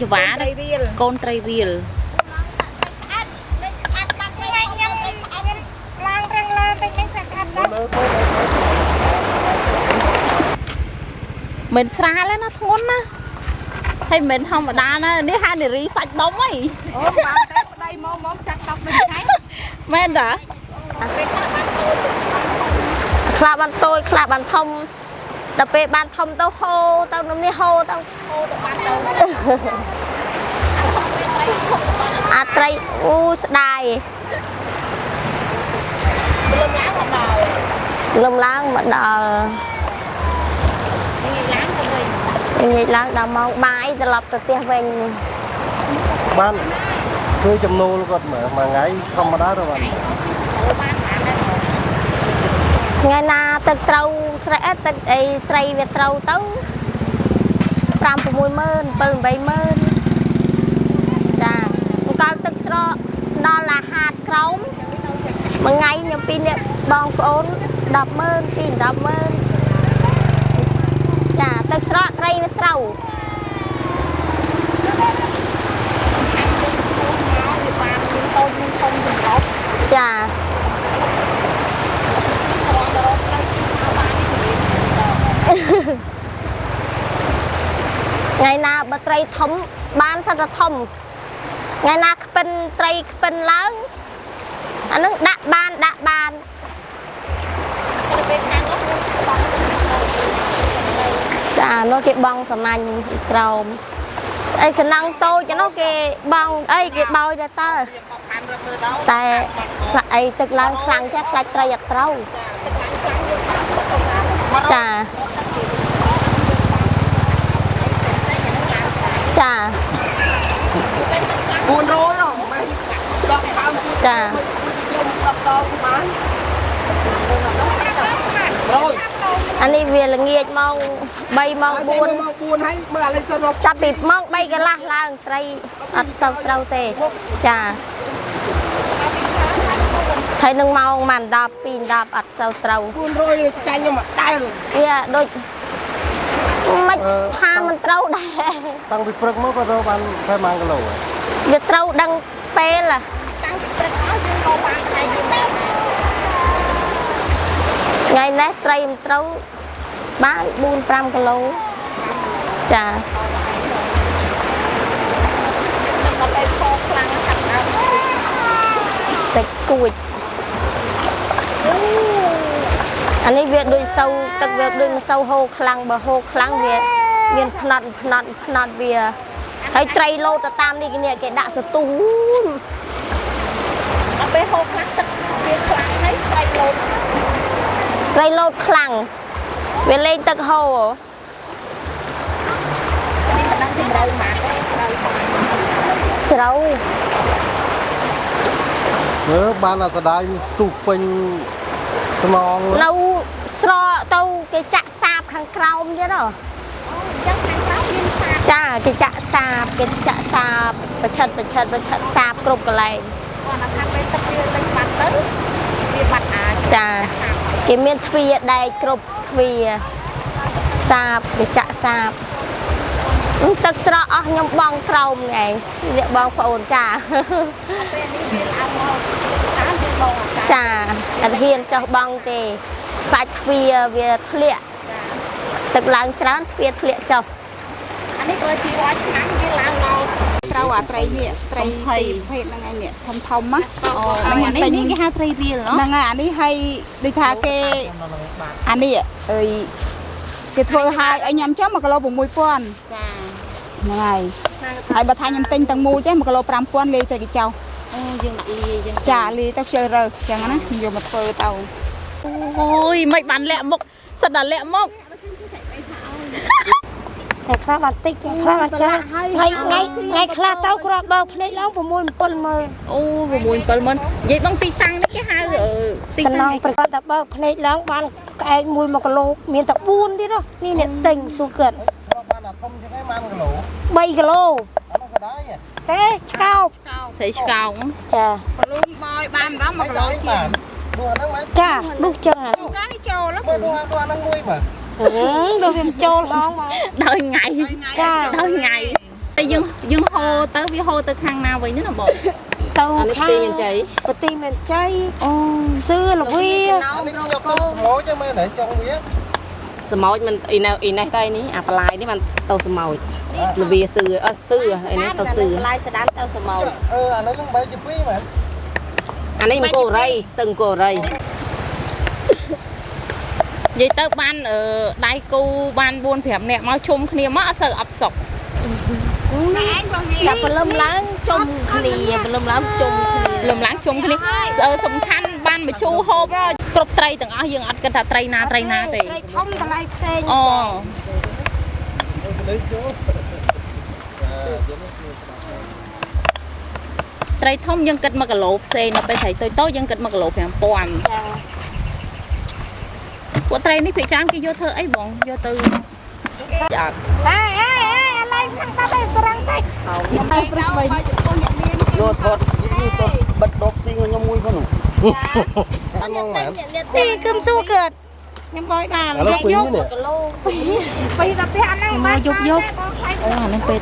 ចវ៉ា ត្រីរៀល កូនត្រីរៀល ឡើងរឹងលើតិចនេះសាក់អត់ដល់ មិនស្រាលទេណាធ្ងន់ណាហើយមិនធម្មតាណានេះហានារីសាច់ដុំហី អូបានតែប្តីមកមកចាក់10មិនថ្ងៃ មែនតា ខ្លះបានតូចខ្លះបានធំដល់ពេលបានធំទៅហូរទៅនំនេះហូរទៅ ហូរទៅបានទៅ អាត្រីអូស្ដាយ លំឡើងមកដល់ លំឡើងមកដល់ ងាយឡើងទៅវិញ ងាយឡើងដល់ម៉ោងបាយត្រឡប់ទៅផ្ទះវិញ បានជួយចំណូលគាត់មើលមួយថ្ងៃធម្មតាទៅបាន បានបានដែរ ថ្ងៃណាទឹកត្រូវស្រែអីទឹកអីត្រីវាត្រូវទៅ5 6ម៉ឺន7 8ម៉ឺនចាអង្កលទឹកស្រកដល់អាហារក្រោមមួយថ្ងៃខ្ញុំពីរនាក់បងប្អូន10ម៉ឺនពី10ម៉ឺនចាទឹកស្រកត្រីវាត្រូវ ខាងយើងពោះមកវាបានមានតូចមានធំចម្រុះ ចា ត្រង់រកត្រីមកបាននេះជំរាប ថ្ងៃណាបើត្រីធំបានសិតតែធំថ្ងៃណាខ្ពិនត្រីខ្ពិនឡើងអានឹងដាក់បានដាក់បាន ទៅពេលខាងនោះបង ចានោះគេបងសំណាញ់ពីក្រោមអីសំណង់តូចអានោះគេបងអីគេបោយដែរតើតែខ្លាចអីទឹកឡើងខ្លាំងចេះខ្លាចត្រីអត់ត្រូវ ទឹកឡើងខ្លាំងយើងបានទៅតាម ចាចា 400ហ៎មែនដកហើម ចា ខ្ញុំ10ដងបាន100 អានេះវាល្ងាចម៉ោង3ម៉ោង4 ម៉ោង4ហើយមើលឥឡូវសិនរក ចាប់ពីម៉ោង3កន្លះឡើងត្រីអត់សូវត្រូវទេចាហើយនឹងម៉ោងម៉ាន10 2 10អត់សូវត្រូវ 400ចាញ់ខ្ញុំមកដែល វាដូចមិនថាមិនត្រូវដែរ តាំងពីព្រឹកមកគាត់រកបានប្រហែល1គីឡូហើយ វាត្រូវដឹងពេលហ៎ តាំងពីព្រឹកមកយើងក៏បានថ្ងៃយើងដែរ ថ្ងៃនេះត្រីមិនត្រូវបាន4 5គីឡូចា នឹងអត់អីខខ្លាំងខាត់ដើម តិចគួចអានេះវាដូចសូវទឹកវាដូចមិនសូវហូរខ្លាំងបើហូរខ្លាំងវាមានផ្នត់ផ្នត់ផ្នត់វាហើយត្រីលោតទៅតាមនេះគេគេដាក់សន្ទុះ ដល់ពេលហូរខ្លាំងទឹកវាខ្លាំងហើយត្រីលោត ត្រីលោតខ្លាំងវាលេងទឹកហូរ នេះមិនដឹងជម្រៅម៉ានទេជ្រៅ ជ្រៅ មើលបានអាសដាយស្ទុះពេញស្នង នៅស្រកទៅគេចាក់សាបខាងក្រោមទៀតហ៎ អូអញ្ចឹងខាងក្រោមមានសាប ចាគេចាក់សាបគេចាក់សាបប្រឆិតប្រឆិតប្រឆិតសាបគ្រប់កន្លែង គាត់ថាពេលទឹកវាលិចបាត់ទៅវាបាត់អាច ចាគេមានទ្វារដែកគ្រប់ទ្វារសាបគេចាក់សាបទឹកស្រកអស់ខ្ញុំបងក្រោមនេះឯងអ្នកបងប្អូនចា ពេលនេះវាឡើងមកតាមយើងបង ចាអត់ហ៊ានចោះបងទេខ្លាចទ្វារវាធ្លាក់ទឹកឡើងច្រើនទ្វារធ្លាក់ចុះ អានេះក៏ជារាល់ឆ្នាំវាឡើងមក ត្រូវអាត្រីនេះត្រីពីរភេទហ្នឹងឯងនេះធំធំណា អូអានេះនេះគេហៅត្រីរៀលណោះ ហ្នឹងហើយអានេះឲ្យដូចថាគេអានេះអើយគេធ្វើឲ្យឲ្យញ៉ាំចុះ1គីឡូ6000 ចា ហ្នឹងហើយហើយបើថាខ្ញុំទិញទាំងមូលចេះ1គីឡូ5000លាយទៅគេចោល អូយើងដាក់លាយយើង ចាលាយទៅខ្ជិលរើសអញ្ចឹងណាខ្ញុំយកមកធ្វើទៅ អូយមិនបានលាក់មុខសិតតែលាក់មុខ តែខ្លះបានតិចខ្លះបានច្រើនថ្ងៃថ្ងៃថ្ងៃខ្លះទៅគ្រាប់បើកភ្នែកឡើង6 7ម៉ឺន អូ6 7ម៉ឺននិយាយបងទីតាំងនេះគេហៅទី សំ តាំង ណងប្រកាសតែបើកភ្នែកឡើងបានក្អែកមួយ1គីឡូមានតែ4ទៀតហ៎នេះអ្នកទិញសួរគាត់ បានអាធំជាងឯង1គីឡូ 3គីឡូ អានោះសដាយហ៎ ទេឆ្កោប ត្រីឆ្កោង ចា បលូនបយបានម្ដង1គីឡូជាង ដួអាហ្នឹងមែន ចាដុះចឹងហ่ะ កានេះចូលហ៎ មើលដួអាហ្នឹងមួយមើល ដុះវាមិនចូលហងមក ដោយថ្ងៃ ចា ដោយថ្ងៃ តែយើងយើងហូរទៅវាហូរទៅខាងណាវិញណាបង ទៅ អានេះ ខាង ទីមានជ័យ ប្រទីមានជ័យអូសឿលវី នេះខ្ញុំយកទៅស្មោចហ្នឹងមែនទេចង់វា សមោចមិនអ៊ីណៅអ៊ីនេះទៅនេះអាបន្លាយនេះបានទៅសមោចលវាសឿអត់សឿអីនេះទៅសឿ បន្លាយស្ដានទៅសមោច អឺអានេះនឹងបែកជាពីរមែន អានេះមកកូរីស្ទឹងកូរី និយាយទៅបានអឺដៃគូបាន4 5នាក់មកជុំគ្នាមកអត់សូវអផ្សុក តែព្រលឹមឡើងជុំគ្នាព្រលឹមឡើងជុំគ្នា លំឡើងជុំគ្នាអឺសំខាន់បានមួយជូរហូបដល់គ្រប់ត្រីទាំងអស់យើងអត់គិតថាត្រីណាត្រីណាទេ ត្រីធំតម្លៃផ្សេង អូត្រីធំយើងគិត1គីឡូផ្សេងដល់ពេលត្រីតូចតូចយើងគិត1គីឡូ5000ពួកត្រីនេះភាគច្រើនគេយកធ្វើអីបងយកទៅអត់ អេអេអេអាឡៃខាងតាបែស្រង់តិច យកថតនេះទៅបិទដបស៊ីខ្ញុំមួយផងនោះ អានមកមែន នេះគឹមសួរកើតខ្ញុំបយបាន ឥឡូវពីរនេះ ពីដល់ផ្ទះអាហ្នឹងបាន យប់យប់ អូអានេះពេល